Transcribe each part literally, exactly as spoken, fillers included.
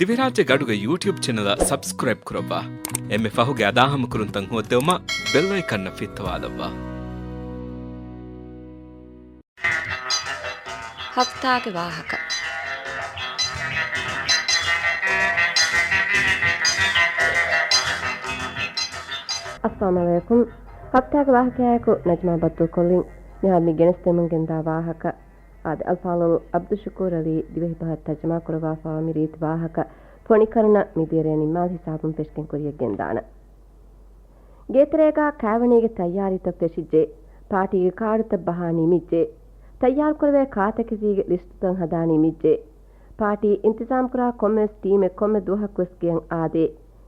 ދިވެހިރާއްޖޭގެ އަޑުގެ ޔޫޓިއުބް ޗެނަލަށް ސަބްސްކްރައިބް ކުރައްވާ. އެންމެ ފަހުގެ އަދާހަމަކުރުންތައް ހޯއްދެވުމަށް ބެލް އައިކަންއަށް ފިއްތަވާލައްވާ. ހަފްތާގެ ވާހަކަ. އައްސަލާމު ޢަލައިކުމް. ހަފްތާގެ ވާހަކަޔާއެކު ނަޖްމާ ބައްދޫކޮށްލިން. މިހާރު މި ގެނެސްދެމުން ގެންދާ ވާހަކަ އާދެ، އަލްފާޟިލް ޢަބްދުއްޝުކޫރު ޢަލީ ދިވެހިބަހަށް ތަރްޖަމާކުރައްވާފައިވާ މި ރީތި ވާހަކަ ފޮނިކަރުނަ މިދިޔަރޭ ނިންމާލި ހިސާބުން ފެށިގެން ކުރިޔަށް ގެންދާނަން. ގޭތެރޭގަ ކާވެނީގެ ތައްޔާރީތައް ފެށިއްޖެ. ޕާޓީގެ ކާޑުތައް ބަހާ ނިމިއްޖެ. ތައްޔާރުކުރެވޭ ކާތަކެތީގެ ލިސްޓުތައް ހަދާ ނިމިއްޖެ. ޕާޓީ އިންތިޒާމްކުރާ ކޮންމެވެސް ޓީމެއް ކޮންމެ ދުވަހަކުވެސް ގެޔަށް އާދޭ.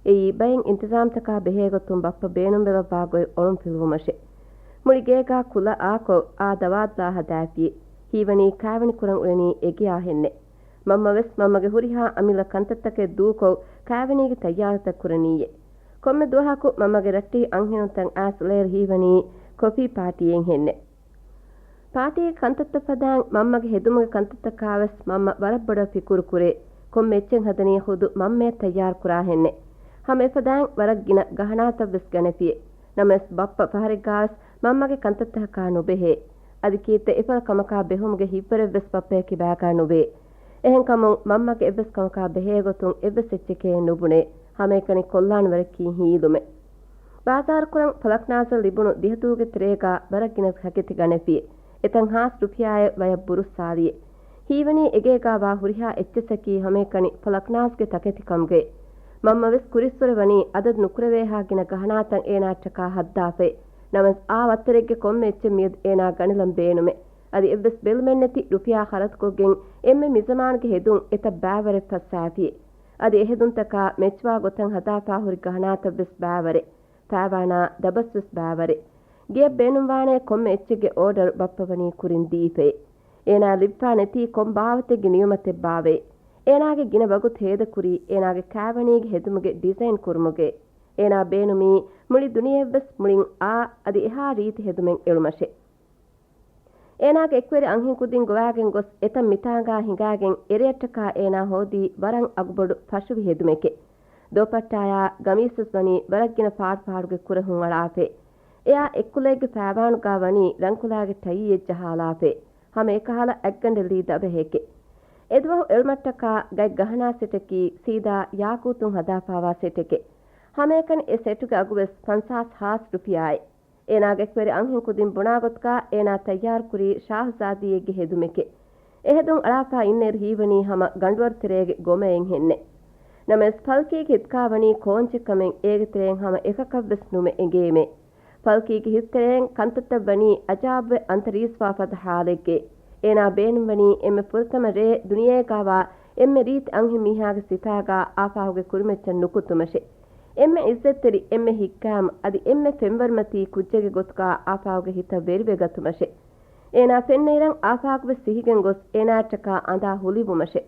އެއީ ބައެއް އިންތިޒާމްތަކާ ބެހޭގޮތުން ބައްޕަ ބޭނުންވެލައްވާ ގޮތް އޮޅުންފިލުވުމަށެ. މުޅި ގޭގާ ކުލަ އާކޮށް އާ ދަވާދުލާ ހަދާފިޔެ. ހީވަނީ ކާވެނި ކުރަން އުޅެނީ އެގެޔާ ހެންނެ. މަންމަވެސް މަންމަގެ ހުރިހާ އަމިއްލަ ކަންތައްތަކެއް ދޫކޮށް ކާވެނީގެ ތައްޔާރުތައް ކުރަނީއޭ. ކޮންމެ ދުވަހަކު މަންމަގެ ރައްޓެހި އަންހެނުންތައް އައިސް ލޭރު ހީވަނީ ކޮފީ ޕާޓީއެއް ހެންނެ. ޕާޓީގެ ކަންތައްތައް ފަދައިން މަންމަގެ ހެދުމުގެ ކަންތައްތަކާވެސް މަންމަ ވަރަށް ބޮޑަށް ފިކުރު ކުރޭ. ކޮންމެ އެއްޗެއް ހަދަނީ ޚުދު މަންމައޭ ތައްޔާރު ކުރާ ހެންނެ. ހަމަ އެފަދައިން ވަރަށް ގިނަ ގަހަނާތައްވެސް ގަނެފިޔެ. ނަމަވެސް ބައްޕަ ފަހަރެއްގާވެސް މަންމަގެ ކަންތައްތަކަކާ ނުބެހޭ. އަދި ކީއްތަ އެފަދަ ކަމަކާ ބެހުމުގެ ހިތްވަރެއްވެސް ބައްޕަޔަކީ ބަޔަކާ ނުވޭ. އެހެންކަމުން މަންމަގެ އެއްވެސް ކަމަކާ ބެހޭގޮތުން އެއްވެސް އެއްޗެކޭ ނުބުނޭ. ހަމައެކަނި ކޮށްލާން ވަރަކީ ހީލުމެއް. ބާޒާރުކުރަން ފަލަކްނާޒަށް ލިބުނު ދިހަތޫގެ ތެރޭގަ ވަރަށް ގިނަ ތަކެތި ގަނެފި. އެތަން ހާސް ރުފިޔާއެއް ވަޔަށް ބުރުއްސާލިއެ. ހީވަނީ އެގޭގާވާ ހުރިހާ އެއްޗެއްސަކީ ހަމައެކަނި ފަލަކްނާޒްގެ ތަކެތިކަމުގައި. މަންމަވެސް ކުރިއްސުރެ ވަނީ އަދަދު ނުކުރެވޭހާ ގިނަ ގަހަނާތައް އޭނާއަށްޓަކާ ހައްދާފައި. ނަމަވެސް އާ ވައްތަރެއްގެ ކޮންމެ އެއްޗެއް މިއަދު އޭނާ ގަނެލަން ބޭނުމެއް. އަދި އެއްވެސް ބެލުމެއްނެތި ރުފިޔާ ޚަރަދުކޮށްގެން އެންމެ މިޒަމާނުގެ ހެދުން އެތައް ބައިވަރެއް ފައްސާފި. އަދި އެހެދުންތަކާ މެޗްވާ ގޮތަށް ހަދާފާ ހުރި ގަހަނާތައްވެސް ބައިވަރެއް. ފައިވާނާ ދަބަސްވެސް ބައިވަރެއް. ގެޔަށް ބޭނުންވާނޭ ކޮންމެ އެއްޗެއްގެ އޯޑަރު ބައްޕަ ވަނީ ކުރިން ދީފައި. އޭނާ ލިބިފާ ނެތީ ކޮން ބާވަތެއްގެ ނިޢުމަތެއްބާވައި. އޭނާގެ ގިނަ ވަގުތު ހޭދަކުރީ އޭނާގެ ކާވެނީގެ ހެދުމުގެ ޑިޒައިން ކުރުމުގައި. އޭނާ ބޭނުމީ މުޅި ދުނިޔެއަށްވެސް މުޅިން އާ އަދި އެހާ ރީތި ހެދުމެއް އެޅުމަށެ. އޭނާގެ އެކުވެރި އަންހެން ކުދިން ގޮވާގެން ގޮސް އެތަން މިތާނގާ ހިނގާގެން އެރެއަށްޓަކާ އޭނާ ހޯދީ ވަރަށް އަގުބޮޑު ފަށުވި ހެދުމެކެ. ދޯޕައްޓާޔާ ގަމީސްވެސް ވަނީ ވަރަށް ގިނަ ފާޑުފާޑުގެ ކުރަހުން އަޅާފައި. އެއާ އެއްކުލައެއްގެ ފައިވާނުގާ ވަނީ ރަންކުލާގެ ޓައީއެއް ޖަހާލާފައި. ހަމަ އެކަހަލަ އަތްގަނޑެއްލީ ދަބަހެކެ. އެދުވަހު އެޅުމަށްޓަކާ ގަތް ގަހަނާ ސެޓަކީ ސީދާ ޔާކޫތުން ހަދާފާވާ ސެޓެކެ. ހަމައެކަނި އެ ސެޓުގެ އަގުވެސް ފަންސާސް ހާސް ރުފިޔާއެއް. އޭނާގެ އެކުވެރި އަންހެން ކުދިން ބުނާ ގޮތުގާ އޭނާ ތައްޔާރުކުރީ ޝާހްޒާދީއެއްގެ ހެދުމެކެ. އެ ހެދުން އަޅާފާ އިންނައިރު ހީވަނީ ހަމަ ގަނޑުވަރު ތެރޭގެ ގޮމައެއް ހެންނެ. ނަމަވެސް ފަލްކީގެ ހިތުގާ ވަނީ ކޯންޗެއްކަމެއް އޭގެ ތެރެއިން ހަމަ އެކަކަށްވެސް ނުމެ އެނގޭމޭ. ފަލްކީގެ ހިތުތެރެއިން ކަންތައްތައް ވަނީ އަޖާބުވެ އަންތަރީސްވާ ފަދަ ހާލެއްގައި. އޭނާ ބޭނުންވަނީ އެންމެ ފުރަތަމަ ރޭ ދުނިޔޭގާވާ އެންމެ ރީތި އަންހެން މީހާގެ ސިފައިގާ އާފާހުގެ ކުރިމައްޗަށް ނުކުތުމަށެ. އެންމެ އިއްޒަތްތެރި، އެންމެ ހިތްގައިމު، އަދި އެންމެ ފެންވަރުމަތީ ކުއްޖެއްގެ ގޮތުގާ އާފާހުގެ ހިތަށް ވެރިވެގަތުމަށެ. އޭނާ ފެންނައިރަށް އާފާހުވެސް ސިހިގެން ގޮސް އޭނާއަށްޓަކާ އަނދާ ހުލިވުމަށެ.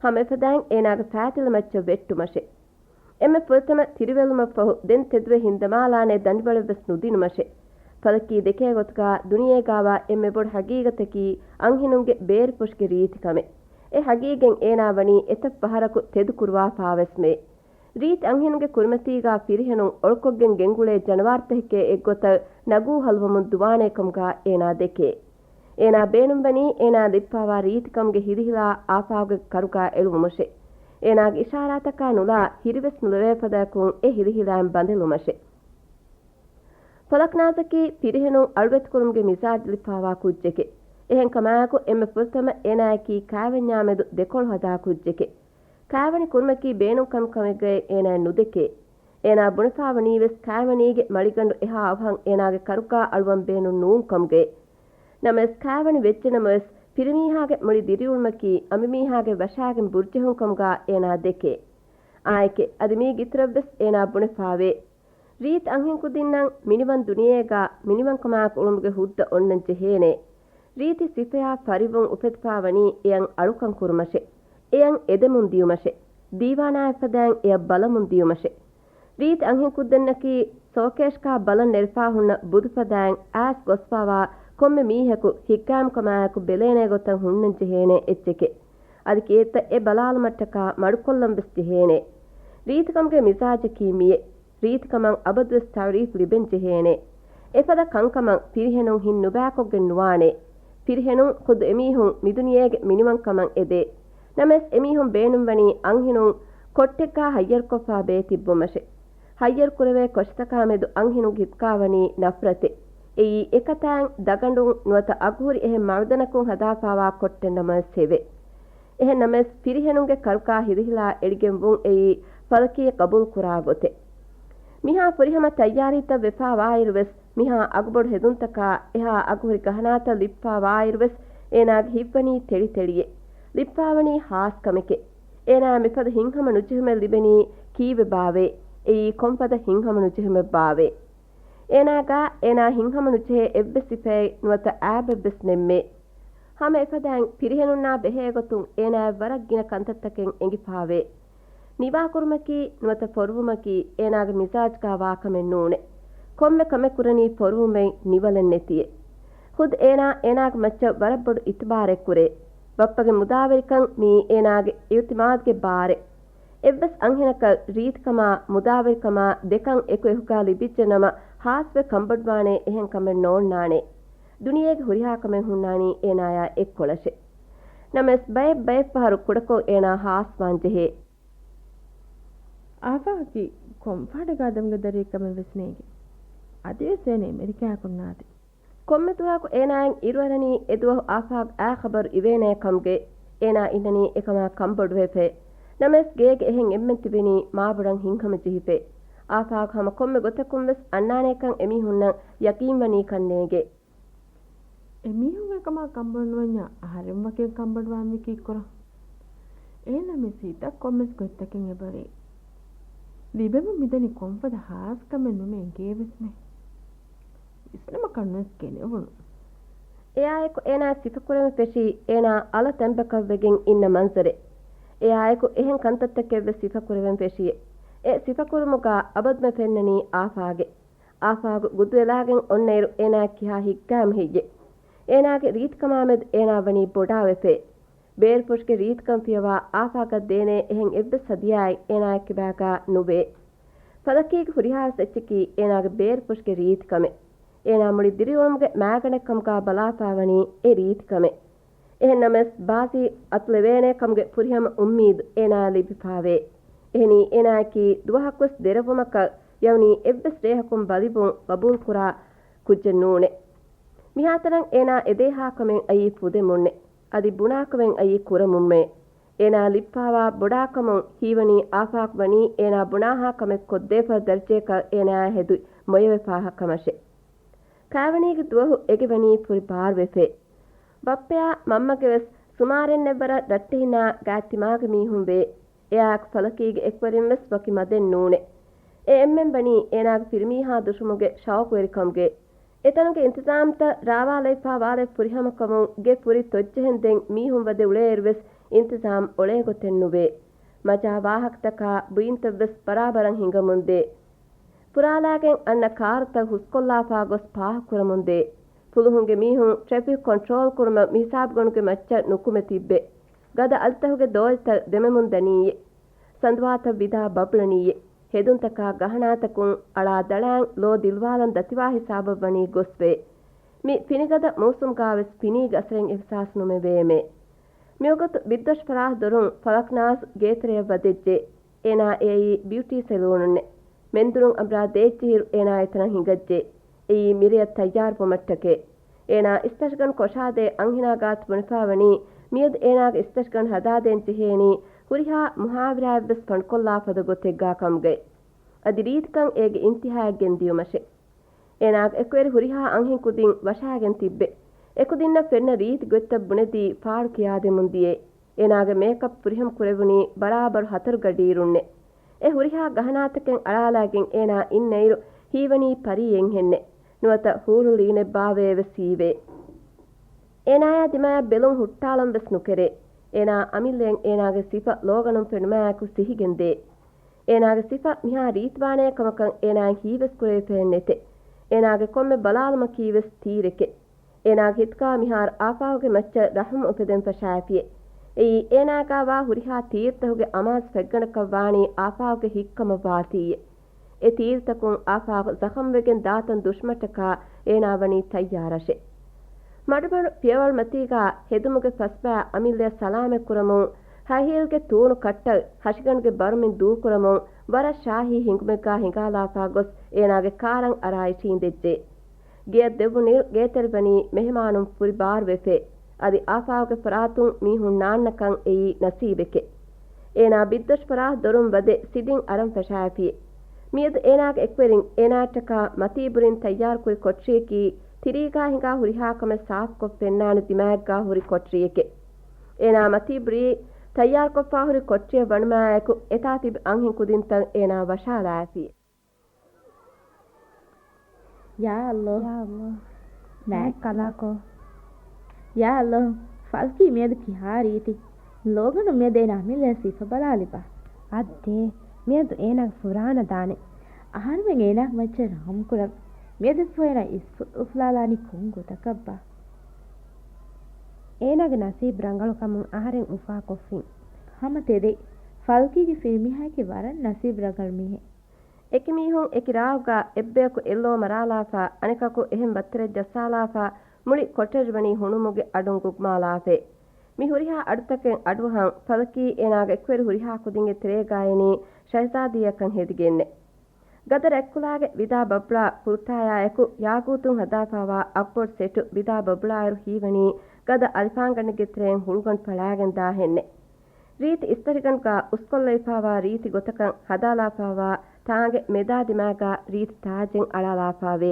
ހަމަ އެފަދައިން އޭނާގެ ފައިތިލަ މައްޗަށް ވެއްޓުމަށެ. އެންމެ ފުރަތަމަ ތިރިވެލުމަށްފަހު ދެން ތެދުވެ ހިންދަމާލާނެ ދަނޑިވަޅެއްވެސް ނުދިނުމަށެ. ފަލަކީ ދެކޭ ގޮތުގާ ދުނިޔޭގާވާ އެންމެ ބޮޑު ހަގީގަތަކީ އަންހެނުންގެ ބޭރުފުށުގެ ރީތިކަމެއް. އެ ހަގީގަތް އޭނާ ވަނީ އެތައް ފަހަރަކު ތެދުކުރުވާފާވެސްމެ. ރީތި އަންހެނުންގެ ކުރިމަތީގާ ފިރިހެނުން އޮޅުކޮށްގެން ގެންގުޅޭ ޖަނަވާރުތަކެކޭ އެއްގޮތަށް ނަގޫ ހަލުވަމުން ދުވާނޭކަމުގާ އޭނާ ދެކޭ. އޭނާ ބޭނުންވަނީ އޭނާ ލިބިފާވާ ރީތިކަމުގެ ހިލިހިލާ އާފާގެ ކަރުގާ އެޅުވުމަށެ. އޭނާގެ އިޝާރާތަކާ ނުލާ ހިރިވެސް ނުލެވޭފަދައަކުން އެ ހިލިހިލައިން ބަނދެލުމަށެ. ފަލަކްނާޒަކީ ފިރިހެނުން އަޅުވެތިކުރުމުގެ މިޒާޖު ލިބިފާވާ ކުއްޖެކެ. އެހެންކަމާއެކު އެންމެ ފުރަތަމަ އޭނާއަކީ ކާވެންޏާމެދު ދެކޮޅު ހަދާ ކުއްޖެކެ. ކާވެނި ކުރުމަކީ ބޭނުން ކަންކަމެއްގައި އޭނާ ނުދެކޭ. އޭނާ ބުނެފާވަނީވެސް ކާވެނީގެ މަޅިގަނޑު އެހާ އަވަހަށް އޭނާގެ ކަރުގާ އަޅުވަން ބޭނުން ނޫން ކަމުގައި. ނަމަވެސް ކާވެނި ވެއްޖެނަމަވެސް، ފިރިމީހާގެ މުޅި ދިރިއުޅުމަކީ އަނބިމީހާގެ ވަށާގެން ބުރުޖެހުން ކަމުގާ އޭނާ ދެކޭ. އާއެކެ، އަދި މީގެ އިތުރަށްވެސް އޭނާ ބުނެފާވޭ. ރީތި އަންހެންކުދިންނަށް މިނިވަން ދުނިޔޭގާ މިނިވަންކަމާއެކު އުޅުމުގެ ހުއްދަ އޮންނަން ޖެހޭނެ. ރީތި ސިފަޔާ ފަރިވުން އުފެދިފާވަނީ އެޔަށް އަޅުކަން ކުރުމަށެ. އެޔަށް އެދެމުން ދިޔުމަށެ. ދީވާނާއަށްފަދައިން އެޔަށް ބަލަމުން ދިޔުމަށެ. ރީތި އަންހެންކުދިންނަކީ ސޯކޭޝްގާ ބަލަން ނެރެފާ ހުންނަ ބުދުފަދައިން އައިސް ގޮސްފާވާ ކޮންމެ މީހަކު ހިތްގައިމުކަމާއެކު ބެލޭނޭ ގޮތަށް ހުންނަން ޖެހޭނޭ އެއްޗެކެ. އަދި ކޭތައް އެ ބަލާލުމަށްޓަކާ މަޑުކޮށްލަން ވެސް ޖެހޭނެ. ރީތިކަމުގެ މިޒާޖަކީ މިއެއް. ރީތިކަމަށް އަބަދުވެސް ތަޢުރީފް ލިބެން ޖެހޭނެ. އެފަދަ ކަންކަމަށް ފިރިހެނުން ހިތް ނުބައިކޮށްގެން ނުވާނެ. ފިރިހެނުން ޚުދު އެމީހުން މިދުނިޔޭގެ މިނިވަންކަމަށް އެދޭ. ނަމަވެސް އެމީހުން ބޭނުންވަނީ އަންހެނުން ކޮއްޓެއްގާ ހައްޔަރުކޮށްފާ ބޭ ތިއްބުމަށެ. ހައްޔަރު ކުރެވޭ ކޮށިތަކާ މެދު އަންހެނުންގެ ހިތުގާ ވަނީ ނަފްރަތެއް. އެއީ އެކަތާއިން ދަގަނޑުން ނުވަތަ އަގުހުރި އެހެން މައުދަނަކުން ހަދާފާވާ ކޮއްޓެއް ނަމަވެސް ހެވެ. އެހެން ނަމަވެސް ފިރިހެނުންގެ ކަރުގާ ހިލިހިލާ އެޅިގެން ވުން އެއީ ފަލަކީ ޤަބޫލު ކުރާ ގޮތެއް. މިހާ ފުރިހަމަ ތައްޔާރީތައް ވެފާ ވާއިރު ވެސް މިހާ އަގުބޮޑު ހެދުންތަކާ އެހާ އަގުހުރި ގަހަނާތައް ލިބިފާ ވާއިރު ވެސް އޭނާގެ ހިތްވަނީ ތެޅިތެޅިއެ. ލިބިފާވަނީ ހާސް ކަމެކެ. އޭނާ މިފަދަ ހިތްހަމަ ނުޖެހުމެއް ލިބެނީ ކީއްވެ ބާވޭ؟ އެއީ ކޮންފަދަ ހިތްހަމަ ނުޖެހުމެއް ބާވޭ؟ އޭނާގާ އޭނާ ހިތްހަމަ ނުޖެހޭ އެއްވެސް ސިފައެއް ނުވަތަ އައިބެއްވެސް ނެއްމޭ. ހަމަ އެފަދައިން ފިރިހެނުންނާ ބެހޭ ގޮތުން އޭނާއަށް ވަރަށް ގިނަ ކަންތައްތަކެއް އެނގިފާވޭ. ނިވާކުރުމަކީ ނުވަތަ ފޮރުވުމަކީ އޭނާގެ މިޒާޖުގާ ވާކަމެއް ނޫނޭ. ކޮންމެ ކަމެއް ކުރަނީ ފޮރުވުމެއް ނިވަލެއް ނެތިއެ. ޚުދު އޭނާ އޭނާގެ މައްޗަށް ވަރަށް ބޮޑު އިތުބާރެއް ކުރޭ. ބައްޕަގެ މުދާވެރިކަން މިއީ އޭނާގެ އިއުތިމާދުގެ ބާރެއް. އެއްވެސް އަންހެނަކަށް ރީތިކަމާ މުދާވެރިކަމާ ދެކަން އެކު އެކުގާ ލިބިއްޖެ ނަމަ ހާސްވެ ކަންބޮޑުވާނޭ އެހެން ކަމެއް ނޯންނާނެ. ދުނިޔޭގެ ހުރިހާ ކަމެއް ހުންނާނީ އޭނާޔާ އެއްކޮޅަށެ. ނަމަވެސް ބައެއް ބައެއް ފަހަރު ކުޑަކޮށް އޭނާ ހާސްވާން ޖެހޭ. އާފާގަކީ ކޮންފާޑެއްގެ އާދަމުގެ ދަރިއެއްކަމެއް ވެސް ނޭނގެ. އަދިވެސް އޭނަ އެމެރިކާއަކުންނާދި. ކޮންމެ ދުވަހަކު އޭނާއަށް އިރުއަރަނީ އެ ދުވަހު އާފާގް އާ ޚަބަރު އިވޭނޭ ކަމުގެ. އޭނާ އިންނަނީ އެކަމާ ކަންބޮޑުވެފައި. ނަމަވެސް ގޭގެ އެހެން އެންމެން ތިބެނީ މާބޮޑަށް ހިތްހަމަ ޖެހިފައި. އާފާގް ހަމަ ކޮންމެ ގޮތަކުން ވެސް އަންނާނޭކަން އެމީހުންނަށް ޔަޤީންވަނީކަން ނޭނގެ. އެމީހުން އެކަމާ ކަންބޮޑުނުވަންޏާ އަހަރެން ވަކިން ކަންބޮޑުވާންވީ ކީއްކުރަން؟ އޭނަ މި ސީތައް ކޮންމެސް ގޮތްތަކެއް އެބަވޭ. ލިބެމުން މިދަނީ ކޮންފަދަ ހާސް ކަމެއް ނުމޭ އެނގޭވެސްމެ. ވިސްނުމަކަށް ނުވެސް ގެނެވުނު. އެއާއެކު އޭނާ ސިފަކުރެވެން ފެށީ އޭނާ އަލަށް ތަނބަކަށް ވެގެން އިންނަ މަންޒަރެއް. އެއާއެކު އެހެން ކަންތައްތަކެއްވެސް ސިފަކުރެވެން ފެށިއެ. އެ ސިފަކުރުމުގާ އަބަދުމެ ފެންނަނީ އާފާގެ. އާފާގު ގުދުއެލާގެން އޮންނައިރު އޭނާ ކިހާ ހިތްގައިމު ހެއްޔެ؟ އޭނާގެ ރީތިކަމާމެދު އޭނާ ވަނީ ބޮޑާވެފައި. ބޭރުފުށުގެ ރީތިކަން ފިޔަވާ އާފާގަށް ދޭނޭ އެހެން އެއްވެސް ހަދިޔާއެއް އޭނާއެއްކިބާގާ ނުވޭ. ފަލަކީގެ ހުރިހާވެސް އެއްޗަކީ އޭނާގެ ބޭރުފުށުގެ ރީތިކަމެއް. އޭނާ މުޅި ދިރިއުޅުމުގެ މާގަނޑެއްކަމުގާ ބަލާފާވަނީ އެ ރީތިކަމެއް. އެހެން ނަމަވެސް ބާޒީ އަތުލެވޭނޭ ކަމުގެ ފުރިހަމަ އުއްމީދު އޭނާއަށް ލިބިފާވޭ. އެހެނީ އޭނާއަކީ ދުވަހަކުވެސް ދެރަވުމަކަށް ޔައުނީ އެއްވެސް ރޭހަކުން ބަލިވުން ގަބޫލުކުރާ ކުއްޖެއް ނޫނޭ. މިހާތަނަށް އޭނާ އެދޭހާ ކަމެއް އައީ ފުދެމުންނޭ. އަދި ބުނާކަމެއް އައީ ކުރަމުންމޭ. އޭނާ ލިބިފާވާ ބޮޑާކަމުން ހީވަނީ އާފާގް ވަނީ އޭނާ ބުނާހާ ކަމެއް ކޮށްދޭފަ ދަރަޖަޔަކަށް އޭނާއާ ހެދި މޮޔަވެފާހާ ކަމަށެ. ކާވެނީގެ ދުވަހު އެގެވަނީ ފުރި ބާރުވެފައި. ބައްޕަޔާ މަންމަގެވެސް ސުމާރެންނެއްވަރަށް ރައްޓެހިންނާ ގާތް ތިމާގެ މީހުން ވޭ. އެއާއެކު ފަލަކީގެ އެކުވެރިންވެސް ވަކި މަދެއް ނޫނޭ. އެ އެންމެން ވަނީ އޭނާގެ ފިރިމީހާ ދުށުމުގެ ޝައުޤުވެރިކަމުގައި. އެތަނުގެ އިންތިޒާމްތައް ރާވާލައިފާ ވާލެއް ފުރިހަމަކަމުން ގެ ފުރި ތޮއްޖެހެންދެން މީހުން ވަދެ އުޅޭއިރުވެސް އިންތިޒާމް އޮޅޭ ގޮތެއް ނުވޭ. މަޖާ ވާހަކަތަކާ ބުއިންތައްވެސް ބަރާބަރަށް ހިނގަމުންދޭ. ފުރާލާގެން އަންނަ ކާރުތައް ހުސްކޮށްލާފާ ގޮސް ޕާކްކުރަމުންދޭ. ފުލުހުންގެ މީހުން ޓްރެފިކް ކޮންޓްރޯލް ކުރުމަށް މިހިސާބުގަނޑުގެ މައްޗަށް ނުކުމެ ތިއްބެ. ގަދަ އަލިތަކުގެ ދޯލިތައް ދެމެމުން ދަނީއޭ. ސަނދުވާތައް ވިދާ ބަބުޅަނީއޭ. ހެދުންތަކާ ގަހަނާތަކުން އަޅާ ދަޅާން ލޯ ދިލްވާލަން ދަތިވާ ހިސާބަށް ވަނީ ގޮސްވޭ. މި ފިނިގަދަ މޫސުމްގާވެސް ފިނީގެ އަސަރެއް އިހްސާސް ނުމެވޭމޭ. މިވަގުތު ބިއްދޮށި ފަރާތު ދޮރުން ފަލަކްނާޒް ގޭތެރެޔަށް ވަދެއްޖެ. އޭނާ އެއީ ބިއުޓީ ސެލޫނުންނެ. މެންދުރުން އަނބުރާ ދޭއްޗިހިރު އޭނާ އެތަނަށް ހިނގައްޖެ. އެއީ މިރެޔަށް ތައްޔާރުވުމަށްޓަކައި. އޭނާ އިސްތަށިގަނޑު ކޮށާދޭ އަންހެނާ ގާތު ބުނެފާވަނީ މިއަދު އޭނާގެ އިސްތަށިގަނޑު ހަދާދޭން ޖެހޭނީ ހުރިހާ މުހާވިރާއެއްވެސް ފަންކޮށްލާ ފަދަ ގޮތެއްގާ ކަމުގައި. އަދި ރީތިކަން އޭގެ އިންތިހާއަށް ގެންދިޔުމަށެ. އޭނާގެ އެކުވެރި ހުރިހާ އަންހެން ކުދިން ވަށާގެން ތިއްބެ. އެކުދިންނަށް ފެންނަ ރީތި ގޮތްތައް ބުނެދީ ފާޑު ކިޔާދެމުން ދިޔޭ. އޭނާގެ މޭކަޕް ފުރިހަމަ ކުރެވުނީ ބަރާބަރު ހަތަރު ގަޑިއިރުންނެ. އެ ހުރިހާ ގަހަނާތަކެއް އަޅާލާގެން އޭނާ އިންނައިރު ހީވަނީ ޕަރީއެއްހެންނެ. ނުވަތަ ހޫރުލްއީނެއްބާވޭވެސް ހީވޭ. އޭނާޔާ ދިމާޔަށް ބެލުން ހުއްޓާލަން ވެސް ނުކެރޭ. އޭނާ އަމިއްލައަށް އޭނާގެ ސިފަ ލޯގަނޑުން ފެނުމާއެކު ސިހިގެންދޭ. އޭނާގެ ސިފަ މިހާ ރީތިވާނޭ ކަމަކަށް އޭނާއަށް ހީވެސް ކުރެވިފައެއް ނެތެ. އޭނާގެ ކޮންމެ ބަލާލުމަކީވެސް ތީރެކެ. އޭނާގެ ހިތުގާ މިހާރު އާފާގުގެ މައްޗަށް ރަޙުމް އުފެދެން ފަށާފިއެ. އެއީ އޭނާގާވާ ހުރިހާ ތީރުތަކުގެ އަމާޒު ފެއްގަނޑަކަށްވާނީ އާފާގުގެ ހިތްކަމަށްވާތީއޭ. އެ ތީރުތަކުން އާފާގު ޒަޚަމްވެގެން ދާތަން ދުށުމަށްޓަކާ އޭނާ ވަނީ ތައްޔާރަށޭ. މަޑުމަޑު ފިޔަވަޅުމަތީގާ ހެދުމުގެ ފަސްބާ އަމިއްލަޔަށް ސަލާމަތްކުރަމުން، ހައިހީލްގެ ތޫނު ކައްޓަށް ހަށިގަނޑުގެ ބަރުމިން ދޫކުރަމުން، ވަރަށް ޝާހީ ހިނގުމެއްގާ ހިނގާލާފާ ގޮސް އޭނާގެ ކާރަށް އަރާ އިށީނދެއްޖެ. ގެޔަށް ދެއްވުނުއިރު ގޭތެރެ ވަނީ މެހެމާނުން ފުރި ބާރުވެފަ. އަދި އާފާގުގެ ފަރާތުން މީހުން ނާންނަކަން އެއީ ނަސީބެކޭ. އޭނާ ބިއްދަށު ފަރާތު ދޮރުން ވަދެ ސިދިން އަރަން ފަށާފިއޭ. މިއަދު އޭނާގެ އެކުވެރިން އޭނާއަށްޓަކާ މަތީބުރިން ތައްޔާރުކުރި ކޮޓަރިއަކީ ތިރީގާ ހިނގާ ހުރިހާ ކަމެއް ސާފުކޮށް ފެންނާނެ ދިމާއެއްގާ ހުރި ކޮޓަރިއެކޭ. އޭނާ މަތީބުރީ ތައްޔާރުކޮށްފާ ހުރި ކޮޓަރިއަށް ވަނުމާއެކު އެތާ ތިބި އަންހެން ކުދިންތައް އޭނާ ވަށާލާފި. ޔާ ﷲ. ޔާ ﷲ. މާތް ކަލާކޯ. ޔާ ﷲ. ފަލްކީ މިއަދު ކިހާ ރީތި؟ ލޯގަނޑު މިއަދު އޭނާ އަމިއްލަޔަށް ސިފަ ބަލާލިބާ. އައްދޭ، މިއަދު އޭނާގެ ފުރާނަ ދާނެ. އަހަރުމެން އޭނާގެ މައްޗަށް ރަހުމް ކުރަން. މިއަދު އެއްފަހަރާ އިސް އުފުލާލާނީ ކޮން ގޮތަކަށްބާ؟ އޭނާގެ ނަސީބު ރަނގަޅުކަމުން އަހަރެން އުފާކޮށްފިން. ހަމަ ތެދެއް. ފަލްކީގެ ފިރިމީހާއަކީ ވަރަށް ނަސީބު ރަނގަޅު މީހެއް. އެކި މީހުން އެކި ރާއުގާ އެއްބަޔަކު އެއްލޯ މަރާލާފާ، އަނެކަކު އެހެން ވައްތަރެއް ޖައްސާލާފާ، މުޅި ކޮޓަރި ވަނީ ހުނުމުގެ އަޑުން ގުގްމާލާފައޭ. މި ހުރިހާ އަޑުތަކެއް އަޑުއަހަން، ފަލްކީ އޭނާގެ އެކުވެރި ހުރިހާ ކުދިންގެ ތެރޭގާ އިނީ ޝަހްޒާދީއަކަށް ހެދިގެންނޭ. ގަދަ ރަތްކުލާގެ ވިދާ ބަބްޅާ ފުރުތާޔާއެކު ޔާގޫތުން ހަދާފާވާ އަށްބޮޑު ސެޓު ވިދާ ބަބްޅާއިރު ހީވަނީ ގަދަ އަލިފާންގަނޑެއްގެ ތެރެއިން ހުޅުގަނޑު ފަޅާގެން ދާހެންނޭ. ރީތި އިސްތަށިގަނޑުގާ އުސްކޮށްލައިފާވާ ރީތި ގޮތަކަށް ހަދާލާފާވާ ތާނގެ މެދާ ދިމާގާ ރީތި ތާޖެއް އަޅާލާފާވޭ.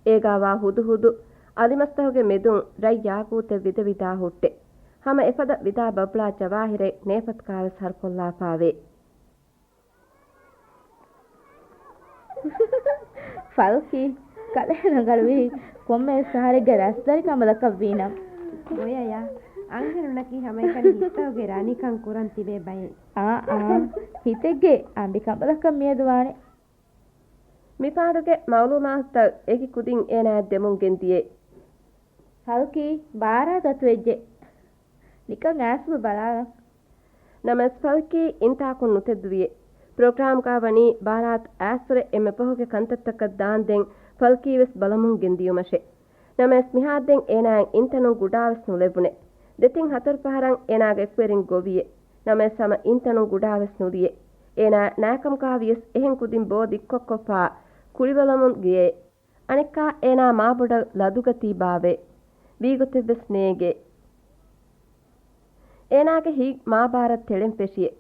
އޭގާވާ ހުދުހުދު އަލިމަސްތަކުގެ މެދުން ރަތް ޔާގޫތެއް ވިދަވިދާ ހުއްޓޭ. ހަމަ އެފަދަ ވިދާ ބަބްޅާ ޖަވާހިރެއް ނޭފަތުގާވެސް ހަރުކޮށްލާފާވޭ. ފަލްކީ، ކަލޭ ރަނގަޅުވީ، ކޮންމެވެސް އަހަރެއްގެ ރަސްދަރި ކަނބަލަކަށް ވީނަމަ. ގޮޔަޔާ، އަންހެނުންނަކީ ހަމައެކަނި ހިތަށް އޮގެ ރަނިކަން ކުރަން ތިބޭ ބައެއް. އާ، އާ، ހިތެއްގެ އަނބި ކަނބަލަކަށް މިއަދު ވާނެ. މިފާޑުގެ މައުލޫމާތުތައް އެކި ކުދިން އޭނާއަށް ދެމުން ގެންދިޔޭ. ފަލްކީ، ބާރާތް އަތުވެއްޖެ. ނިކަން އައިސްފުޅު ބަލާލަން. ނަމަވެސް ފަލްކީ އިންތާކުން ނުތެދުވިއޭ. ޕްރޮގްރާމްގާ ވަނީ ބާރާތް އައިސްފުޅެއް އެންމެ ފަހުގެ ކަންތައްތަކަށް ދާންދެން ފަލްކީވެސް ބަލަމުން ގެންދިޔުމަށޭ. ނަމަވެސް މިހާދެން އޭނާއަށް އިންތަނުން ގުޑާވެސް ނުލެވުނޭ. ދެތިން ހަތަރު ފަހަރަށް އޭނާގެ އެކުވެރިން ގޮވިއޭ. ނަމަވެސް ހަމަ އިންތަނުން ގުޑާވެސް ނުލިޔޭ. އޭނާ ނާކަމުގާ ވިޔަސް އެހެން ކުދިން ބޯ ދިއްކޮށްކޮށްފާ ކުޅިބަލަމުން ގެޔޭ. އަނެއްކާ އޭނާ މާބޮޑަށް ލަދުގަތީ ބާވޭ. ވީގޮތެއްވެސް ނޭނގޭ. އޭނާގެ ހިތް މާބާރަށް ތެޅެން ފެށިއޭ.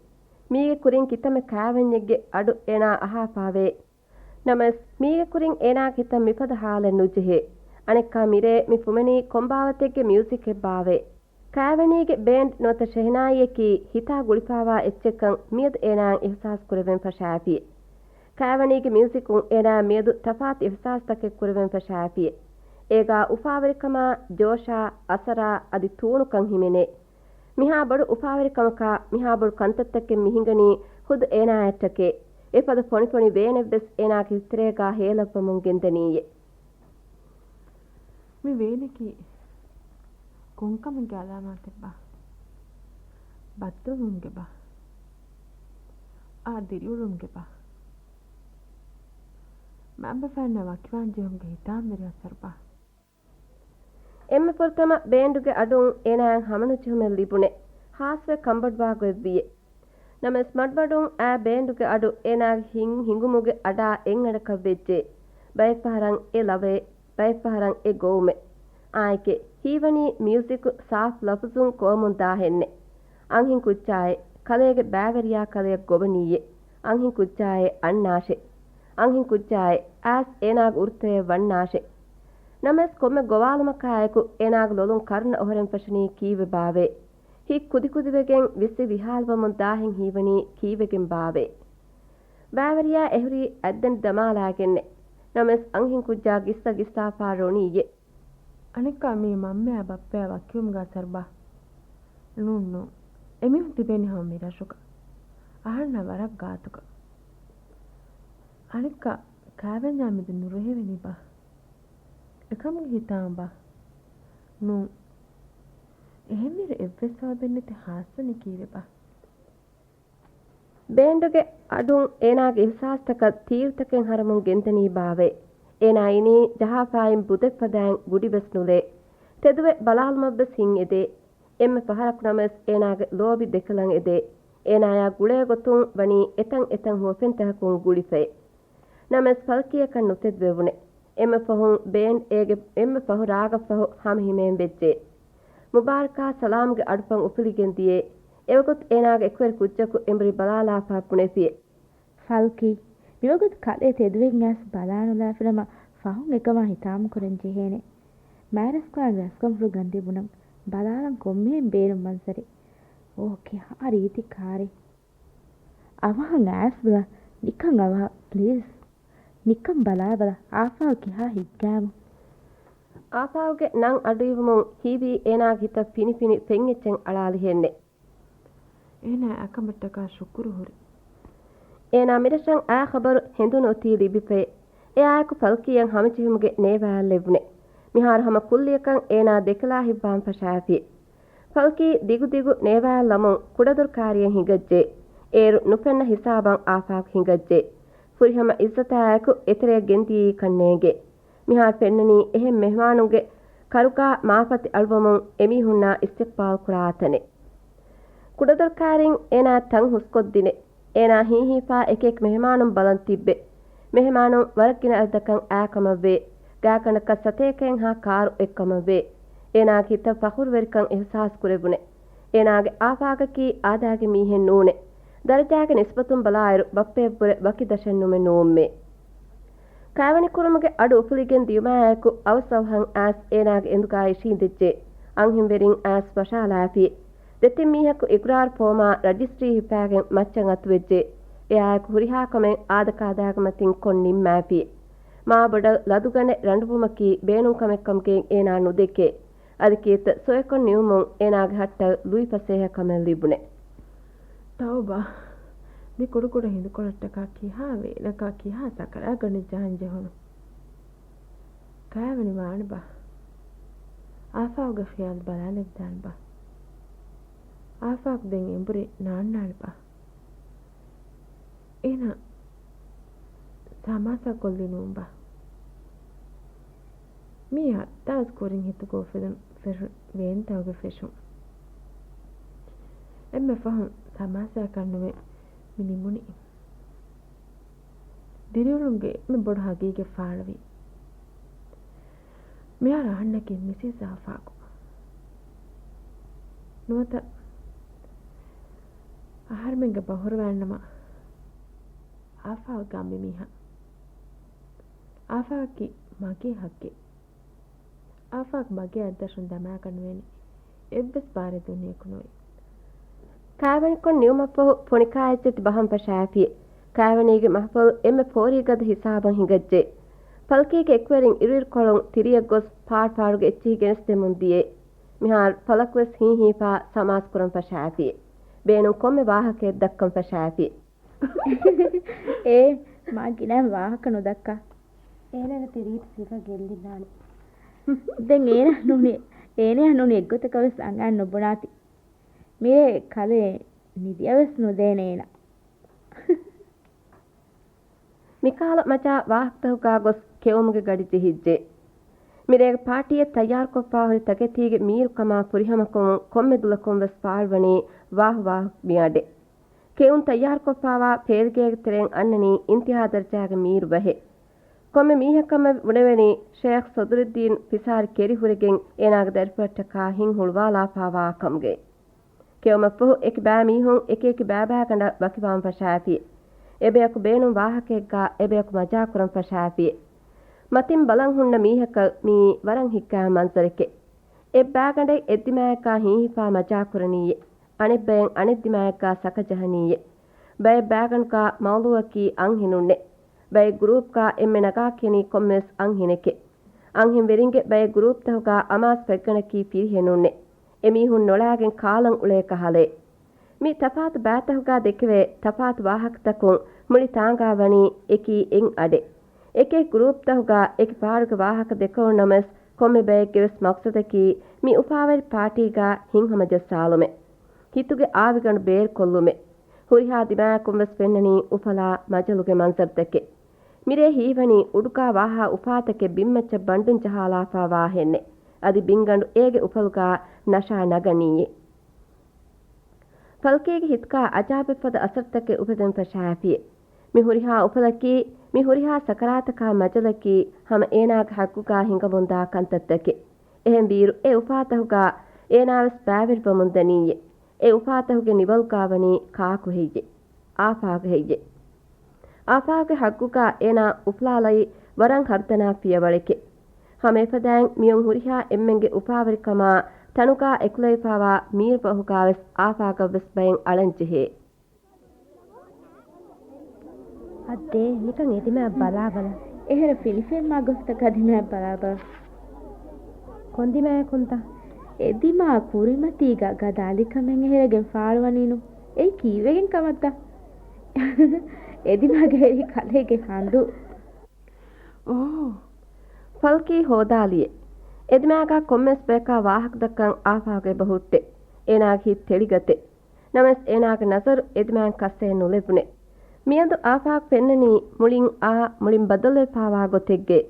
މީގެ ކުރިން ކިތަންމެ ކާވެންޏެއްގެ އަޑު އޭނާ އަހާފާވޭ. ނަމަވެސް، މީގެ ކުރިން އޭނާގެ ހިތަށް މިފަދަ ހާލެއް ނުޖެހޭ. އަނެއްކާ މިރޭ މި ފުމެނީ ކޮންބާވަތެއްގެ މިއުޒިކެއް ބާވޭ. ކާވެނީގެ ބޭންޑް ނުވަތަ ޝެހިނާއީއަކީ ހިތާ ގުޅިފާވާ އެއްޗެއްކަން މިއަދު އޭނާއަށް އިހުސާސް ކުރެވެން ފަށާފިއޭ. ކާވެނީގެ މިއުޒިކުން އޭނާއަށް މިއަދު ތަފާތު އިހުސާސްތަކެއް ކުރެވެން ފަށާފިއޭ. އޭގާ އުފާވެރިކަމާ، ޖޯޝާ، އަސަރާ އަދި ތޫނުކަން ހިމެނޭ. މިހާ ބޮޑު އުފާވެރިކަމަކާ، މިހާ ބޮޑު ކަންތައްތަކެއް މިހިނގަނީ ހުދު އޭނާއަށްޓަކޭ. އެފަދަ ފޮނިފޮނި ވޭނެއްވެސް އޭނާގެ ހިތްތެރޭގާ ހޭލައްވަމުން ގެންދަނީއޭ. މި ވޭނަކީ ކޮންކަމެއްގެ އަލާމާތެއްބާ؟ ބައްދަލުވުމުގެބާ؟ އާ، ދިރިއުޅުމުގެބާ؟ މައިންބަފައިންނަށް ވަކިވާން ޖެހުމުގެ ހިތާމަވެރި އަސަރުބާ؟ އެންމެ ފުރަތަމަ ބޭންޑުގެ އަޑުން އޭނާއަށް ހަމަނުޖެހުމެއް ލިބުނެ، ހާސްވެ ކަންބޮޑުވާ ގޮތްވިއޭ. ނަމަވެސް މަޑުމަޑުން އާ ބޭންޑުގެ އަޑު އޭނާގެ ހިތް ހިނގުމުގެ އަޑާ އެއްއަޑަކަށް ވެއްޖެ. ބައެއްފަހަރަށް އެ ލަވައެއް، ބައެއްފަހަރަށް އެ ގޮވުމެއް. އާއެކޭ، ހީވަނީ މިއުޒިކު ސާފު ލަފުޒުން ކޯމުން ދާހެންނެއް. އަންހެން ކުއްޖާއޭ، ކަލޭގެ ބައިވެރިޔާ ކަލެއަށް ގޮވަނީއޭ. އަންހެން ކުއްޖާއޭ އަންނާށޭ. އަންހެން ކުއްޖާއޭ އައިސް އޭނާގެ އުރުތައޭ ވަންނާށޭ. ނަމަވެސް ކޮންމެ ގޮވާލުމަކާއެކު އޭނާގެ ލޮލުން ކަރުނަ އޮހޮރެން ފެށުނީ ކީއްވެބާވޭ؟ ހިތް ކުދިކުދިވެގެން ވިސްވި ވިހާލުވަމުން ދާހެން ހީވަނީ ކީއްވެގެންބާވޭ؟ ބައިވެރިޔާ އެހުރީ އަތްދަނޑި ދަމާލާގެންނެ. ނަމަވެސް އަންހެން ކުއްޖާ ގިސްލަ ގިސްލާފާ ރޮނީއޭ. އަނެއްކާ މީ މަންމަޔާ ބައްޕަޔާ ވަކިވުމުގެ އަސަރުބާ؟ ނޫން، ނޫން. އެމީހުން ތިބޭނީ ހަމަ މި ރަށުގަ. އަހަންނާ ވަރަށް ގާތުގަ. އަނެއްކާ ކާވެންޏާ މެދު ނުރެހެވެނީބާ؟ އެކަމުގެ ހިތާމަބާ؟ ނޫން. އެހެންވީރު އެއްވެސް ސަބަބެއްނެތި ހާސްވަނީ ކީއްވެބާ؟ ބޭންޑުގެ އަޑުން އޭނާގެ އިހްސާސްތަކަށް ތީރުތަކެއް ހަރަމުން ގެންދަނީ ބާވައޭ؟ އޭނާ އިނީ ޖަހާފައިން ބުދެއްފަދައިން ގުޑިވެސް ނުލޭ. ތެދުވެ ބަލާލުމަށްވެސް ހިތް އެދޭ. އެންމެ ފަހަރަކު ނަމަވެސް އޭނާގެ ލޯބި ދެކަލަން އެދޭ. އޭނާޔާ ގުޅޭ ގޮތުން ވަނީ އެތަން އެތަން ހުވަފެންތަކަކުން ގުޅިފައޭ. ނަމަވެސް ފަލްކީއަކަށް ނުތެދުވެވުނޭ. އެންމެ ފަހުން ބޭންޑް އޭގެ އެންމެ ފަހު ރާގަށްފަހު ހަމަހިމޭން ވެއްޖެ. މުބާރަކާ ސަލާމްގެ އަޑުފަން އުފުލިގެން ދިޔައޭ. އެވަގުތު އޭނާގެ އެކުވެރި ކުއްޖަކު އެނބުރި ބަލާލާފާ ބުނެފިއޭ. ފަލްކީ، މިވަގުތު ކަލޭ ތެދުވެގެން އައިސް ބަލާނުލާފިނަމަ ފަހުން އެކަމާ ހިތާމަކުރަން ޖެހޭނެ. މާރަސްކާން ރަސްކަންފުޅު ގަންދެވުނަން ބަލާލަން ކޮންމެހެން ބޭނުން މަންޒަރެއް. އޯ، ކިހާ ރީތި ކާރެއް. އަވަހަށް އައިސް ބަލަ، ނިކަން އަވަހަށް، ޕްލީޒް. ނިކަން ބަލާބަލަ، އާފާގު ކިހާ ހިތްގައިމު. އާފާގުގެ ނަން އަޑުއިވުމުން ހީވީ އޭނާގެ ހިތަށް ފިނިފިނި ފެންއެއްޗެއް އަޅާލިހެންނެ. އޭނާ އެކަމަށްޓަކާ ޝުކުރު ހުރި. އޭނާ މިރަށަށް އާ ޚަބަރު ހެނދުނު އޮތީ ލިބިފައޭ. އެއާއެކު ފަލްކީއަށް ހަމަޖެހުމުގެ ނޭވާއަށް ލެއްވުނެ. މިހާރު ހަމަ ކުއްލިއަކަށް އޭނާ ދެކަލާ ހިތްވާން ފަށާފި. ފަލްކީ ދިގުދިގު ނޭވާއަށް ލަމުން ކުޑަދޮރު ކާރިއަށް ހިނގައްޖެ. އޭރު ނުފެންނަ ހިސާބަށް އާފާގު ހިނގައްޖެ. ފުރިހަމަ އިއްޒަތާއެކު އެތެރެއަށް ގެންދިޔައީކަންނޭނގެ. މިހާރު ފެންނަނީ އެހެން މެހެމާނުންގެ ކަރުގާ މާފަތި އަޅުވަމުން އެމީހުންނާ އިސްތިޤްބާލް ކުރާ ތަނެއް. ކުޑަދޮރު ކާރިން އޭނާ ތަން ހުސްކޮށްދިނެ. އޭނާ ހީހީފާ އެކިއެކި މެހެމާނުން ބަލަން ތިއްބެ. މެހެމާނުން ވަރަށް ގިނަ އަދަދަކަށް އާ ކަމަށްވޭ. ގާތްގަނޑަކަށް ސަތޭކައެއްހާ ކާރު އެއްކަމަށްވޭ. އޭނާގެ ހިތަށް ފަޚުރުވެރިކަން އިޙްސާސް ކުރެވުނެ. އޭނާގެ އާފާގަކީ އާދައިގެ މީހެއް ނޫނެ. ދަރަޖާގެ ނިސްބަތުން ބަލާއިރު ބައްޕަޔަށްވުރެ ވަކި ދަށެއްނުމެ ނޫންމޭ. ކާވެނިކުރުމުގެ އަޑު އުފުލިގެން ދިޔުމާއެކު އަވަސްއަވަހަށް އައިސް އޭނާގެ އެނދުގާ އިށީނދެއްޖެ. އަންހެންވެރިން އައިސް ވަށާލާފި. ދެތިން މީހަކު އިގުރާރު ފޯމާ ރަޖިސްޓްރީ ހިފާގެން މައްޗަށް އަތުވެއްޖެ. އެއާއެކު ހުރިހާ ކަމެއް އާދަކާދައިގެ މަތިން ކޮށް ނިންމާފި. މާބޮޑަށް ލަދުގަނެ ރަނޑުވުމަކީ ބޭނުން ކަމެއްކަމުގައި އޭނާ ނުދެކޭ. އަދި ކީއްތަ ސޮއެކޮށް ނިމުމުން އޭނާގެ ހައްޓަށް ލުއިފަސޭހަ ކަމެއް ލިބުނެ. ތައުބާ، މި ކުޑަކުޑަ ހިނދުކޮޅަށްޓަކާ ކިހާ ވޭނަކާ ކިހާ ސަކަރާތް ގަނޑެއް ޖަހަން ޖެހުނު. ކާވެނި ވާނެބާ؟ އާފާގުގެ ޚިޔާލު ބަލާލެވިދާނެބާ؟ އާފާގު ދެން އެނބުރި ނާންނާނެބާ؟ އޭނާ ސަމާސާ ކޮށްލީ ނޫންބާ؟ މީ ހައްތާސް ކުރިން ހިތުގަ އުފެދުނު ފެށުން ވޭންތަކުގެ ފެށުން. އެންމެ ފަހުން ސަމާސާއަކަށްނުވެ މި ނިމުނީ. ދިރިއުޅުމުގެ އެންމެ ބޮޑު ހަގީގަތް ފާޅުވީ. މިހާރު އަހަންނަކީ މިސިސް އާފާގު. ނުވަތަ އަހަރެމެންގެ ބަހުރުވާންނަމަ އާފާގު އަނބިމީހާ. އާފާގަކީ މަގޭ ހައްގެއް. އާފާގު މަގޭ އަތްދަށުން ދަމާކަށް ނުވޭނެ. އެއްވެސް ބާރެއް ދުނިޔެއަކު ނުވޭ. ކާވެނިކޮށް ނިމުމަށްފަހު ފޮނިކާއެއްޗެތި ބަހަން ފަށާފި. ކާވެނީގެ މަހުފަލު އެންމެ ފޯރީގަދަ ހިސާބަށް ހިނގައްޖެ. ފަލްކީގެ އެކުވެރިން އިރުއިރުކޮޅުން ތިރިއަށް ގޮސް ފާޑުފާޑުގެ އެއްޗިހި ގެނެސްދެމުން ދިޔައޭ. މިހާރު ފަލަކުވެސް ހީހީފާ ސަމާސް ކުރަން ފަށާފި. ބޭނުން ކޮންމެ ވާހަކައެއް ދައްކަން ފަށާފި. އޭ، މާ ގިނައިން ވާހަކަ ނުދައްކާ. އޭނަ ތިރީތި ސިފަ ގެއްލިދާނެ. ދެން އޭނަ ނޫނީ، އޭނަ ނޫނީ އެއްގޮތަކަށް ވެސް އަނގައިން ނުބުނާތި. މިރޭ ކަލޭ ނިދިއަށް ވެސް ނުދޭނެ އޭނަ. މިކަހަލަ މަޖާ ވާހަކަތަކުގާ ގޮސް ކެއުމުގެ ގަޑި ޖެހިއްޖެ. މިރޭގެ ޕާޓީއަށް ތައްޔާރުކޮށްފާ ހުރި ތަކެތީގެ މީރުކަމާ ފުރިހަމަކުރުމުން ކޮންމެ ދުލަކުން ވެސް ފާޅުވަނީ ވާހު ވާހު މިއަޑެއް. ކެއުން ތައްޔާރުކޮށްފާވާ ފޭލިގޭގެ ތެރެއިން އަންނަނީ އިންތިހާ ދަރަޖާގެ މީރު ބަހެއް. ކޮންމެ މީހަކަށް ބުނެވެނީ ޝޭޚް ޞަދުރުއްދީން ފިސާރި ކެރި ހުރެގެން އޭނާގެ ދަރިފުޅަށްޓަކާ ހިތް ހުޅުވާލާފާވާ ކަމުގައި. ކެއުމަށްފަހު އެކި ބައިމީހުން އެކި އެކި ބައިބައިގަނޑަށް ވަކިވާން ފަށާފި. އެބަޔަކު ބޭނުން ވާހަކައެއްގާ އެބަޔަކު މަޖާކުރަން ފަށާފި. މަތިން ބަލަން ހުންނަ މީހަކަށް މިއީ ވަރަށް ހިތްގައިމު މަންޒަރެކޭ. އެއްބައިގަނޑެއް އެއްދިމާއެއްގާ ހީހީފާ މަޖާކުރަނީއޭ. އަނެއްބައެއް އަނެއްދިމާއެއްގާ ސަކަޖަހަނީއޭ. ބައެއް ބައިގަނޑުގާ މައުޟޫއަކީ އަންހެނުންނޭ. ބައެއް ގްރޫޕްގާ އެންމެ ނަގާކިޔަނީ ކޮންމެވެސް އަންހެނެކޭ. އަންހެންވެރިންގެ ބައެއް ގްރޫޕްތަކުގާ އަމާޒު ފަތްގަނޑަކީ ފިރިހެނުންނޭ. އެމީހުން ނޮޅާގެން ކާލަން އުޅޭ ކަހަލައޭ. މި ތަފާތު ބައިތަކުގާ ދެކެވޭ ތަފާތު ވާހަކަތަކުން މުޅި ތާނގާ ވަނީ އެކީ އެއް އަޑެއް. އެކި ގްރޫޕްތަކުގާ އެކި ފާޑުގެ ވާހަކަ ދެކެވުނު ނަމަވެސް، ކޮންމެ ބައެއްގެ ވެސް މަޤްޞަދަކީ މި އުފާވެރި ޕާޓީގަ ހިތްހަމަޖައްސާލުމެއް. ހިތުގެ އާވިގަނޑު ބޭރުކޮށްލުމެއް. ހުރިހާ ދިމާއަކުން ވެސް ފެންނަނީ އުފަލާ މަޖަލުގެ މަންޒަރުތަކެއް. މިރޭ ހީވަނީ އުޑުގާ ވާހާ އުފާތަކެއް ބިންމައްޗަށް ބަންޑުން ޖަހާލާފާ ވާހެންނެއް. އަދި ބިންގަނޑު އޭގެ އުފަލުގާ ނަޝާ ނަގަނީއޭ. ފަލްކީގެ ހިތުގާ އަޖާބެއްފަދަ އަސަރުތަކެއް އުފެދެން ފަށާފިއޭ. މި ހުރިހާ އުފަލަކީ، މި ހުރިހާ ސަކަރާތަކާ މަޖަލަކީ ހަމަ އޭނާގެ ހައްގުގާ ހިނގަމުންދާ ކަންތައްތަކެއް. އެހެންވީއިރު އެ އުފާތަހުގާ އޭނާވެސް ބައިވެރިވަމުންދަނީއޭ. އެ އުފާތަހުގެ ނިވަލުގާ ވަނީ ކާކު ހެއްޔޭ؟ އާފާގު ހެއްޔޭ؟ އާފާގުގެ ހައްގުގާ އޭނާ އުފުލާލައި ވަރަށް ހަރުދަނާ ފިޔަވަޅެކޭ. ހަމައެފަދައިން މިއޮން ހުރިހާ އެންމެންގެ އުފާވެރިކަމާ ތަނުގާ އެކުލެވިފާވާ މީރުފަހުގާވެސް އާފާގަށްވެސް ބައެއް އަޅަންޖެހޭ. އައްދޭ، ނިކަން އެދިމާ ބަލާބަލަ. އެހެރަ ފިލިފެންމާ ގޮފްތަކާ ދިމާ ބަލާބަލަ. ކޮންދިމާއެއް ކޮންތަ؟ އެދިމާ ކުރިމަތީގަ ގަދަ އަލިކަމެއް އެހެރެގެން ފާޅުވަނީނު. އެއީ ކީއްވެގެން ކަމަށްތަ؟ އެދިމާގެ އެރީ ކަލޭގެ ހަނދު. އޯ. ފަލްކީ ހޯދާލިއޭ. އެދިމާގާ ކޮންމެސް ބަޔަކާ ވާހަކަދައްކަން އާފާގު އެބަހުއްޓޭ. އޭނާގެ ހިތް ތެޅިގަތޭ. ނަމަވެސް އޭނާގެ ނަޒަރު އެދިމާއިން ކައްސައެއް ނުލެވުނޭ. މިއަދު އާފާގު ފެންނަނީ މުޅިން އާ، މުޅިން ބަދަލުވެފާވާ ގޮތެއްގައި.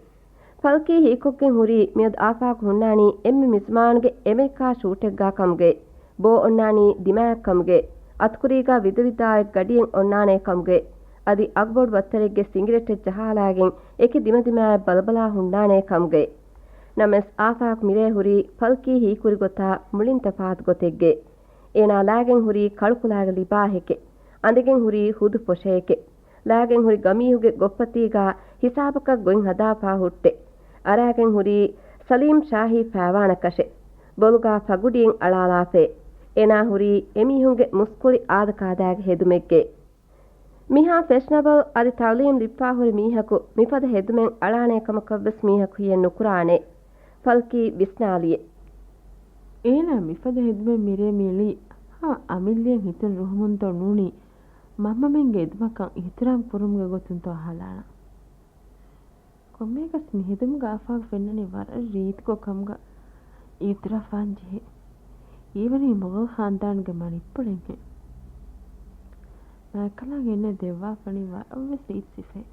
ފަލްކީ ހީކޮށްގެން ހުރީ މިއަދު އާފާގު ހުންނާނީ އެންމެ މިޒުމާނުގެ އެމެރިކާ ޝޫޓެއްގާ ކަމުގައި. ބޯ އޮންނާނީ ދިމާއަށް ކަމުގައި. އަތުކުރީގާ ވިދަވިދާއެއް ގަޑިއެއް އޮންނާނޭ ކަމުގައި. އަދި އަގުބޮޑު ބައްތަރެއްގެ ސިނގިރޭޓެއް ޖަހާލާގެން އެކި ދިމަދިމާއަށް ބަލަބަލާ ހުންނާނޭ ކަމުގައި. ނަމަވެސް އާފާގު މިރޭ ހުރީ ފަލްކީ ހީކުރި ގޮތާ މުޅިން ތަފާތު ގޮތެއްގައި. އޭނާ ލާގެން ހުރީ ކަޅުކުލާގެ ލިބާހެކޭ. އަނދެގެން ހުރީ ހުދު ފޮށައެކޭ. ލާގެން ހުރި ގަމީހުގެ ގޮށްފަތީގާ ހިސާބަކަށް ގޮތް ހަދާފާ ހުއްޓޭ. އަރާގެން ހުރީ ސަލީމް ޝާހީ ފާވާނަކަށެއް. ބޮލުގާ ފަގުޑިއެއް އަޅާލާފައޭ. އޭނާ ހުރީ އެމީހުންގެ މުސްކުޅި އާދަކާދައިގެ ހެދުމެއްގައި. މިހާ ފެޝަނަބަލް އަދި ތައުލީމް ލިބިފާ ހުރި މީހަކު މިފަދަ ހެދުމެއް އަޅާނޭ ކަމަކަށްވެސް މީހަކު ހިޔެއް ނުކުރާނެ. ފަލްކީ ވިސްނާލިއޭ. އޭނާ މިފަދަ ހެދުމެއް މިރޭ މިއުޅީ ހަ އަމިއްލައަށް ހިތުން ރުހުމުންތޯ ނޫނީ މަންމަމެންގެ އެދުމަކަށް އިޙްތިރާމް ކުރުމުގެ ގޮތުންތޯ ހަލާނަށް. ކޮންމެއަކަސް މި ހެދުމުގަ އާފާގު ފެންނަނީ ވަރަށް ރީތިކޮށް ކަމުގަ އިއުތިރާފްވާން ޖެހޭ. ހީވަނީ މުޣަލް ޚާންދާނުގެ މަނިއްޕުޅެއްހެން. މާތްކަލާނގެ އެންނަ ދެއްވާފަނީ ވަރަށްވެސް ރީތި ސިފައެއް.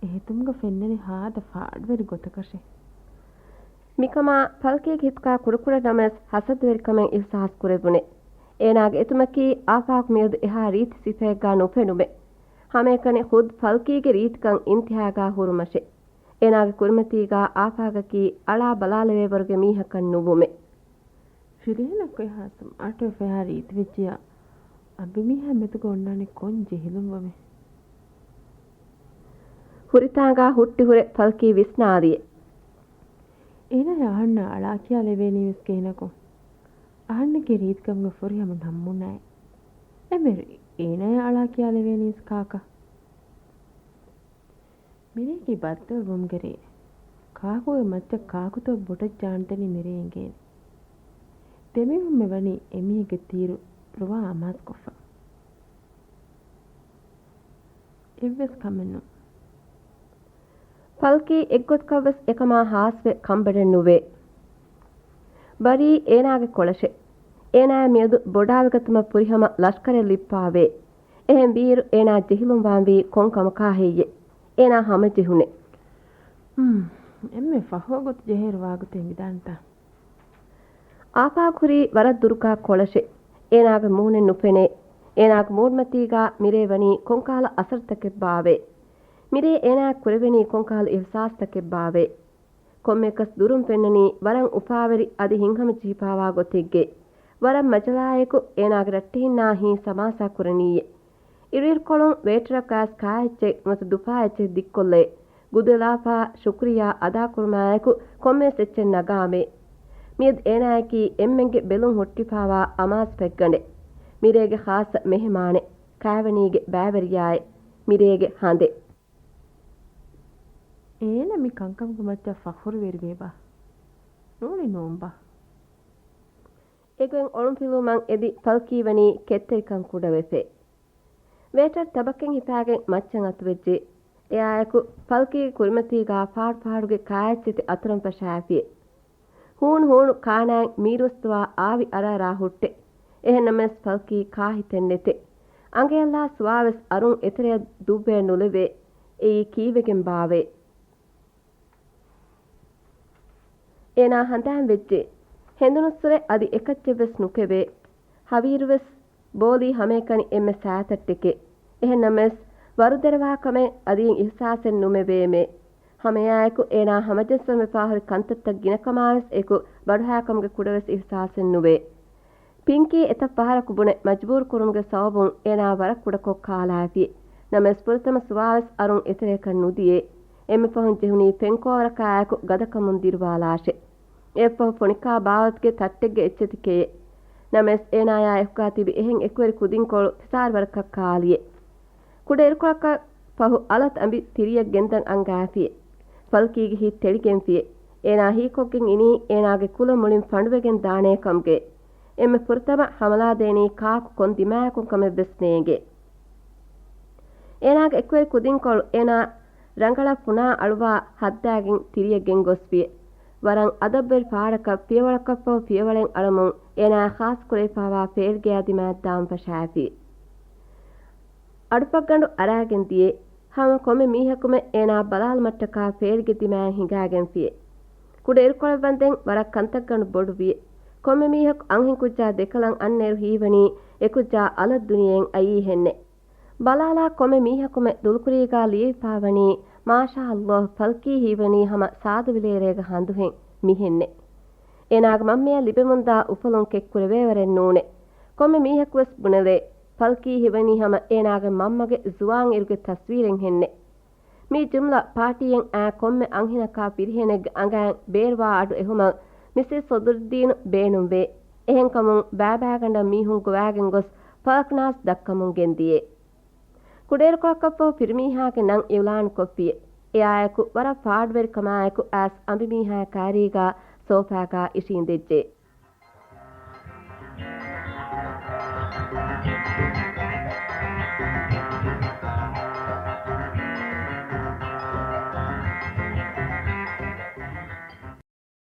އެ ހެދުމުގަ ފެންނަނީ ހާދަ ފާޑުވެރި ގޮތަކަށެ. މިކަމާ ފަލްކީގެ ހިތުގާ ކުޑަކުޑަ ނަމަވެސް ހަސަދަވެރިކަމެއް އިޙްސާސް ކުރެވުނެ. އޭނާގެ އެތުމަކީ އާފާގު މިއަދު އެހާ ރީތި ސިފައެއްގާ ނުފެނުމެ. ހަމައެކަނި ޚުދް ފަލްކީގެ ރީތިކަން އިންތިހާގާ ހުރުމަށެ. އޭނާގެ ކުރިމަތީގާ އާފާގަކީ އަޅާ ބަލާލެވޭވަރުގެ މީހަކަށް ނުވުމެ. ފިރިހެނަކު އެހާ ސްމާޓްވެފަ އެހާ ރީތިވެއްޖިޔާ، އަނބިމީހާ މެދުގަ އޮންނާނެ ކޮން ޖެހިލުންވަމެ. ހުރިތާނގާ ހުއްޓިހުރެ ފަލްކީ ވިސްނާލިއެ. އޭނާ އަހަންނަށް އަޅާ ކިޔާލެވޭނީވެސް ކިހިނަކު؟ އަހަންނަކީ ރީތިކަމުގެ ފުރިހަމަ ނަމޫނާއެއް. އެމެރި އޭނާއަށް އަޅާ ކިޔާލެވޭނީވެސް ކާކަށް؟ މިރޭގެ ބައްދަލުވުމުގެ ރޭ. ކާކުގެ މައްޗަށް ކާކުތޯ ބޮޑަށް ޖާންދަނީ މިރޭ އެނގޭނެ. ދެމީހުންމެ ވަނީ އެމީހެއްގެ ތީރު ރުވާ އަމާޒުކޮށްފަ. އެއްވެސް ކަމެއް ނޫން. ފަލްކީ އެއްގޮތަކަށްވެސް އެކަމާ ހާސްވެ ކަނބަޑެއް ނުވޭ. ބަރީ އޭނާގެ ކޮޅަށެ. އޭނާއަށް މިއަދު ބޮޑާވެގަތުމަށް ފުރިހަމަ ލަޝްކަރެއް ލިބިފާވޭ. އެހެން ވީއިރު އޭނާ ޖެހިލުންވާންވީ ކޮން ކަމަކާ ހެއްޔެ؟ އޭނާ ހަމަޖެހުނެ. ހުން، އެންމެ ފަހު ގޮތަށް ޖެހޭއިރު ވާގޮތެއް މިދާނެތާ. އާފާގު ހުރީ ވަރަށް ދުރުގާ ކޮޅަށެ. އޭނާގެ މޫނެއް ނުފެނޭ. އޭނާގެ މޫޑުމަތީގާ މިރޭ ވަނީ ކޮންކަހަލަ އަސަރުތަކެއްބާވޭ؟ މިރޭ އޭނާއަށް ކުރެވެނީ ކޮންކަހަލަ އިޙްސާސްތަކެއްބާވޭ؟ ކޮންމެއަކަސް ދުރުން ފެންނަނީ ވަރަށް އުފާވެރި އަދި ހިތްހަމަޖެހިފާވާ ގޮތެއްގައި. ވަރަށް މަޖަލާއެކު އޭނާގެ ރައްޓެހިންނާ ހިތް ސަމާސާ ކުރަނީއޭ. އިރުއިރުކޮޅުން ވޭޓަރަށް ގާސް ކާއެއްޗެއް ނުވަތަ ދުފާއެއްޗެއް ދިއްކޮށްލައި، ގުދުލާފާ ޝުކުރިއްޔާ އަދާކުރުމާއެކު ކޮންމެވެސް އެއްޗެއް ނަގާމޭ. މިއަދު އޭނާއަކީ އެންމެންގެ ބެލުން ހުއްޓިފާވާ އަމާޒުފަތްގަނޑެއް. މިރޭގެ ޚާއްޞަ މެހެމާނެއް. ކާވެނީގެ ބައިވެރިޔާއެއް. މިރޭގެ ހަނދެއް. އޭނަ މި ކަންކަމުގެ މައްޗަށް ފަޚުރުވެރިވޭބާ؟ ނޫނީ ނޫންބާ؟ އެގޮތް އޮޅުންފިލުވުމަށް އެދި ފަލްކީ ވަނީ ކެތްތެރިކަން ކުޑަވެފައި. ވޭޓަރު ތަބަކެއް ހިފާގެން މައްޗަށް އަތުވެއްޖެ. އެއާއެކު ފަލްކީގެ ކުރިމަތީގާ ފާޑުފާޑުގެ ކާއެއްޗެތި އަތުރަން ފަށާފިއެ. ހޫނު ހޫނު ކާނާއިން މީރުއްސުވާ އާވި އަރާރާ ހުއްޓެ. އެހެންނަމަވެސް ފަލްކީ ކާ ހިތެއް ނެތެ. އަނގަޔަށްލާ ސުވާވެސް އަރުން އެތެރެއަށް ދުއްވެ ނުލެވޭ. އެއީ ކީއްވެގެން ބާވޭ؟ އޭނާ ހަނދާން ވެއްޖެ. ހެނދުނުއްސުރެ އަދި އެކައްޗެއްވެސް ނުކެވޭ. ހަވީރުވެސް ބޯލީ ހަމައެކަނި އެންމެ ސާތައްޓެކޭ. އެހެންނަމަވެސް، ވަރުދެރަވާ ކަމެއް އަދި އިހްސާސެއް ނުމެވޭމޭ. ހަމައެއާއެކު އޭނާ ހަމަޖައްސަންވެފާހުރި ކަންތައްތައް ގިނަކަމާވެސް އެކު ބަޑުހާކަމުގެ ކުޑަވެސް އިހްސާސެއް ނުވޭ. ޕިންކީ އެތައް ފަހަރަކު ބުނެ މަޖުބޫރު ކުރުމުގެ ސަބަބުން އޭނާ ވަރަށް ކުޑަކޮށް ކާލާފި. ނަމަވެސް ފުރަތަމަ ސުވާވެސް އަރުން އެތެރެއަކަށް ނުދިޔޭ. އެންމެ ފަހުން ޖެހުނީ ފެންކޯވަރަކާއެކު ގަދަކަމުން ދިރުވާލާށޭ. އެއަށްފަހު ފޮނިކާ ބާވަތުގެ ތައްޓެއްގެ އެއްޗެތި ކެޔޭ. ނަމަވެސް އޭނާޔާ އެކުގާ ތިބި އެހެން އެކުވެރި ކުދިންކޮޅު ފިސާރަވަރަކަށް ކާލިއޭ. ކުޑަ އިރުކޮޅަކަށް ފަހު އަލަތު އަނބި ތިރިއަށް ގެންދަން އަންގާފިއޭ. ފަލްކީގެ ހިތް ތެޅިގެންފިއޭ. އޭނާ ހީކޮށްގެން އިނީ އޭނާގެ ކުލަ މުޅިން ފަނޑުވެގެން ދާނޭ ކަމުގައޭ. އެންމެ ފުރަތަމަ ހަމަލާދޭނީ ކާކު ކޮން ދިމާއަކުން ކަމެއްވެސް ނޭނގޭ. އޭނާގެ އެކުވެރި ކުދިންކޮޅު އޭނާ ރަނގަޅަށް ފުނާ އަޅުވާ ހައްދާގެން ތިރިއަށް ގެންގޮސްފިއޭ. ވަރަށް އަދަބުވެރި ފާޑަކަށް ފިޔަވަޅަކަށްފަހު ފިޔަވަޅެއް އަޅަމުން އޭނާ ޚާއްސަ ކުރެވިފާވާ ފޭލްގެޔާ ދިމާއަށް ދާން ފަށާފި. އަޑުފަށްގަނޑު އަރާގެން ދިޔަ ހަމަ ކޮންމެ މީހަކުމެ އޭނާ ބަލާލުމަށްޓަކާ ފޭލްގެ ދިމާއަށް ހިނގާގެންފިއޭ. ކުޑަ އިރުކޮޅެއް ވަންދެން ވަރަށް ކަންތައްގަނޑު ބޮޑުވިއޭ. ކޮންމެ މީހަކު އަންހެން ކުއްޖާ ދެކަލަން އަންނައިރު ހީވަނީ އެކުއްޖާ އަލަށް ދުނިޔެއިން އައީހެންނޭ. ބަލާލާ ކޮންމެ މީހަކުމެ ދުލުކުރީގާ ލިޔެވިފާވަނީ، މާޝާﷲ، ފަލްކީ ހީވަނީ ހަމަ ސާދަ ވިލޭރޭގަ ހަނދުހެން މިހެންނޭ. އޭނާގެ މަންމަޔަށް ލިބެމުންދާ އުފަލުން ކެތްކުރެވޭވަރެއް ނޫނޭ. ކޮންމެ މީހަކުވެސް ބުނެލޭ، ފަލްކީ ހީވަނީ ހަމަ އޭނާގެ މަންމަގެ ޒުވާން އިރުގެ ތަސްވީރެއްހެންނޭ. މި ޖުމްލަ ޕާޓީއެއް އައި ކޮންމެ އަންހެނަކާ ފިރިހެނެއްގެ އަނގައިން ބޭރުވާ އަޑު އެހުމަށް މިސިސް ސޮދުރުއްދީނު ބޭނުންވޭ. އެހެންކަމުން ބައިބައިގަނޑަށް މީހުން ގޮވާގެން ގޮސް ފަލްކްނާސް ދައްކަމުން ގެންދިޔޭ. ކުޑައިރުކޮޅަކަށްފަހު ފިރިމީހާގެ ނަން އިއުލާނުކޮށްފިއޭ. އެއާއެކު ވަރަށް ފާޑުވެރިކަމާއެކު އައިސް އަނބިމީހާ ކައިރީގާ ސޯފާގާ އިށީނދެއްޖެ.